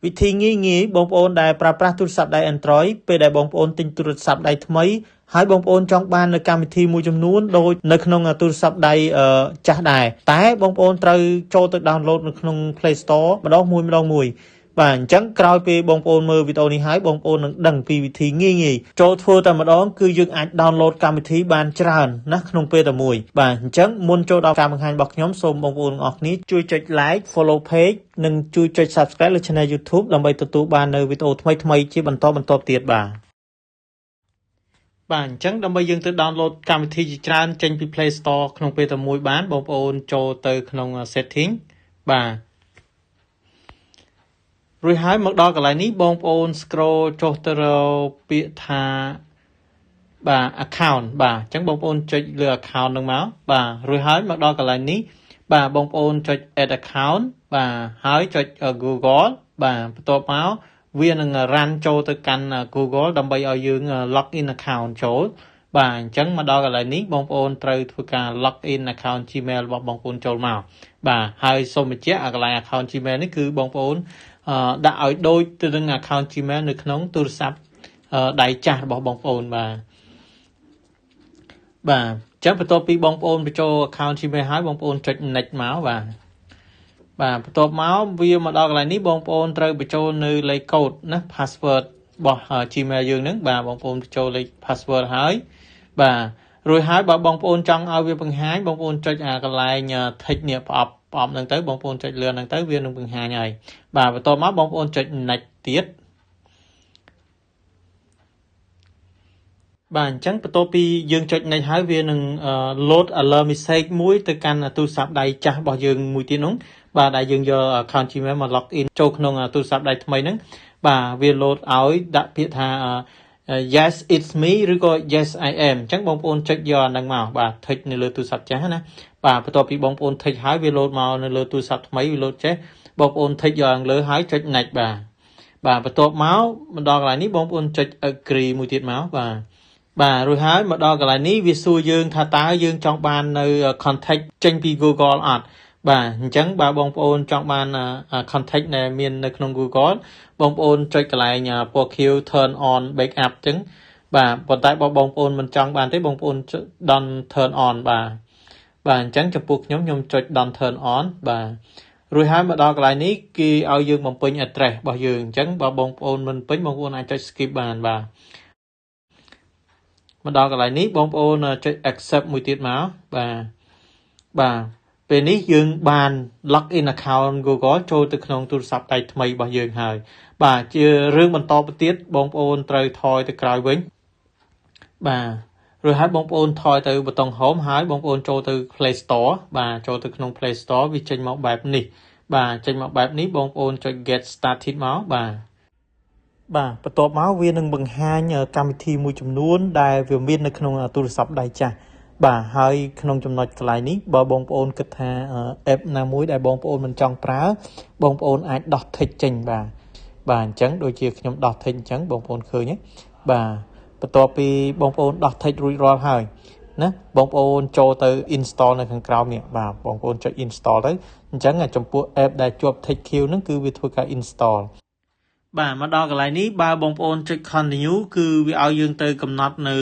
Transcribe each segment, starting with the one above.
វិធីងាយងាយបងប្អូនដែលប្រើប្រាស់ទូរស័ព្ទដៃ Android ពេលដែលបងប្អូនទិញទូរស័ព្ទដៃថ្មីហើយបងប្អូនចង់បាននៅកម្មវិធីមួយចំនួនដូចនៅក្នុងទូរស័ព្ទដៃចាស់ដែរតែបងប្អូនត្រូវចូលទៅ download នៅក្នុង Play Store ម្ដងមួយម្ដងមួយបាទអញ្ចឹងក្រោយពេលបងប្អូនមើលវីដេអូនេះហើយបងប្អូននឹងដឹងពីវិធីងាយងាយចូលធ្វើតែម្ដងគឺយើងអាច download កម្មវិធីបានច្រើនណាស់ក្នុងពេលតែមួយបាទអញ្ចឹងមុនចូលដល់ការបង្ហាញរបស់ខ្ញុំសូមបងប្អូនទាំងអស់គ្នាជួយចុច like follow page និងជួយចុច subscribe លើ channel YouTube ដើម្បីទទួលបាននូវវីដេអូថ្មីៗជាបន្តបន្ទាប់ទៀតបាទបាទអញ្ចឹងដើម្បីយើងទៅ download កម្មវិធីជាច្រើនចេញពី Play Store ក្នុងពេលតែមួយបានបងប្អូនចូលទៅក្នុង setting បាទរួចហើយមកដល់កន្លែងនេះបងប្អូន scroll ចុះទៅរកពាក្យថាបាទ account បាទអញ្ចឹងបងប្អូនចុចលើ account នឹងមកបាទរួចហើយមកដល់កន្លែងនេះបាទបងប្អូនចុច add account បាទហើយចុច Google បាទបន្ទាប់មកវានឹង run ចូលទៅកាន់ Google ដើម្បីឲ្យយើង log in account ចូលបាទអញ្ចឹងមកដល់កន្លែងនេះបងប្អូនត្រូវធ្វើការ log in account Gmail របស់បងប្អូនចូលមកបាទហើយសូមបញ្ជាក់អាកន្លែង account Gmail នេះគឺបងប្អូនដាក់ឲ្យដូចទៅនឹង account Gmail នៅក្នុងទូរស័ព្ទដៃចាស់របស់បងប្អូនបាទបាទអញ្ចឹងបន្ទាប់ពីបងប្អូនបញ្ចូល account Gmail ហើយបងប្អូនចុច next មកបាទបាទបន្ទាប់មកវាមកដល់កន្លែងនេះបងប្អូនត្រូវបញ្ចូលនៅលេខកូដណា password របស់ Gmail យើងហ្នឹងបាទបងប្អូនបញ្ចូលលេខ password ហើយបាទរួចហើយបើបងប្អូនចង់ឲ្យវាបង្ហាញបងប្អូនចុចអាកន្លែង tick នេះប្រអប់ប្រអប់ហ្នឹងទៅបងប្អូនចុចលឿនហ្នឹងទៅវានឹងបង្ហាញហើយបាទបន្ទាប់មកបងប្អូនចុច next ទៀតបាទអញ្ចឹងបន្ទាប់ពីយើងចុច next ហើយវានឹង load alert message មួយទៅកាន់ទូរស័ព្ទដៃចាស់របស់យើងមួយទៀតនោះបាទដែលយើងយក account Gmail មក log in ចូលក្នុងទូរស័ព្ទដៃថ្មីហ្នឹងបាទវា load ឲ្យដាក់ពាក្យថា yes it's me ឬក៏ yes I am អញ្ចឹងបងប្អូនចុចយកអាហ្នឹងមកបាទ tick នៅលើទូរស័ព្ទចាស់ណាបាទបន្ទាប់ពីបងប្អូន tick ហើយវា load មកនៅលើទូរស័ព្ទថ្មីវា load ចេះបងប្អូន tick យកខាងលើហើយចុច next បាទបាទបន្ទាប់មកមកដល់កន្លែងនេះបងប្អូនចុច agree មួយទៀតមកបាទបាទរួចហើយមកដល់កន្លែងនេះវាសួរយើងថាតើយើងចង់បាននៅ contact ចេញពី Google អត់បាទអញ្ចឹងបើបងប្អូនចង់បាន contact ដែលមាននៅក្នុង Google បងប្អូនចុចកន្លែងពណ៌ខៀវ turn on backup អញ្ចឹងបាទប៉ុន្តែបើបងប្អូនមិនចង់បានទេបងប្អូន don't turn on បាទបាទអញ្ចឹងចំពោះខ្ញុំខ្ញុំចុច don't turn on បាទរួចហើយមកដល់កន្លែងនេះគេឲ្យយើងបំពេញ address របស់យើងអញ្ចឹងបើបងប្អូនមិនពេញបងប្អូនអាចចុច skip បានបាទមកដល់កន្លែងនេះបងប្អូនចុច accept មួយទៀតមកបាទបាទពេលនេះយើងបាន log in account Google ចូលទៅក្នុងទូរស័ព្ទដៃថ្មីរបស់យើងហើយបាទជារឿងបន្តទៅទៀតបងប្អូនត្រូវថយទៅក្រោយវិញបាទរួចហើយបងប្អូនថយទៅប៊ូតុង Home ហើយបងប្អូនចូលទៅ Play Store បាទចូលទៅក្នុង Play Store វាចេញមកបែបនេះបាទចេញមកបែបនេះបងប្អូនចុច Get Started មកបាទបាទបន្ទាប់មកវានឹងបង្ហាញកម្មវិធីមួយចំនួនដែលវាមាននៅក្នុងទូរស័ព្ទដៃចាស់បាទហើយក្នុងចំណុចកន្លែងនេះបើបងប្អូនគិតថា app ណាមួយដែលបងប្អូនមិនចង់ប្រើបងប្អូនអាចដោះ tick ចេញបាទបាទអញ្ចឹងដូចជាខ្ញុំដោះ tick អញ្ចឹងបងប្អូនឃើញទេបាទបន្ទាប់ពីបងប្អូនដោះ tick រួចរាល់ហើយណាបងប្អូនចូលទៅ install នៅខាងក្រោមនេះបាទបងប្អូនចុច install ទៅអញ្ចឹងចំពោះ app ដែលជាប់ tick ខៀវ ហ្នឹងគឺវាធ្វើការ install បាទមកដល់កន្លែងនេះបើបងប្អូនចុច continue គឺវាឲ្យយើងទៅកំណត់នៅ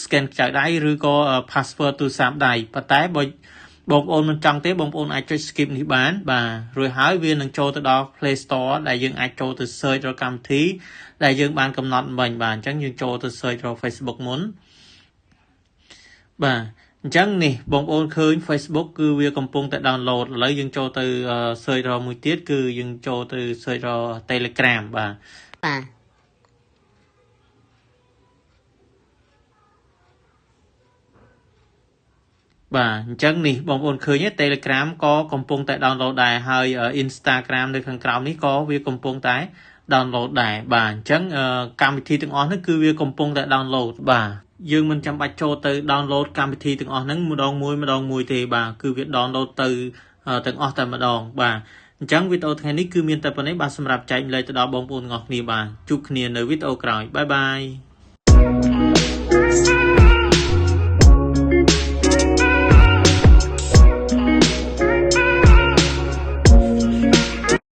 scan ខ្ចៅដៃឬក៏ password ទូរស័ព្ទដៃប៉ុន្តែបើបងប្អូនមិនចង់ទេបងប្អូនអាចចុច skip នេះបានបាទរួចហើយវានឹងចូលទៅដល់ Play Store ដែលយើងអាចចូលទៅ search រកកម្មវិធីដែលយើងបានកំណត់មិញបាទអញ្ចឹងយើងចូលទៅ search រក Facebook មុនបាទអញ្ចឹងនេះបងប្អូនឃើញ Facebook គឺវាកំពុងតែ download ឥឡូវយើងចូលទៅ search រកមួយទៀតគឺយើងចូលទៅ search រក Telegram បាទ បាទ បាទអញ្ចឹងនេះបងប្អូនឃើញទេ Telegram ក៏កំពុងតែ download ដែរហើយ Instagram នៅខាងក្រោមនេះក៏វាកំពុងតែ download ដែរបាទអញ្ចឹងកម្មវិធីទាំងអស់នេះគឺវាកំពុងតែ download បាទយើងមិនចាំបាច់ចូលទៅ download កម្មវិធីទាំងអស់ហ្នឹងម្ដងមួយម្ដងមួយទេបាទគឺវា download ទៅទាំងអស់តែម្ដងបាទអញ្ចឹងវីដេអូថ្ងៃនេះគឺមានតែប៉ុណ្ណេះបាទសម្រាប់ចែករំលែកទៅដល់បងប្អូនទាំងអស់គ្នាបាទជួបគ្នានៅវីដេអូក្រោយ bye bye.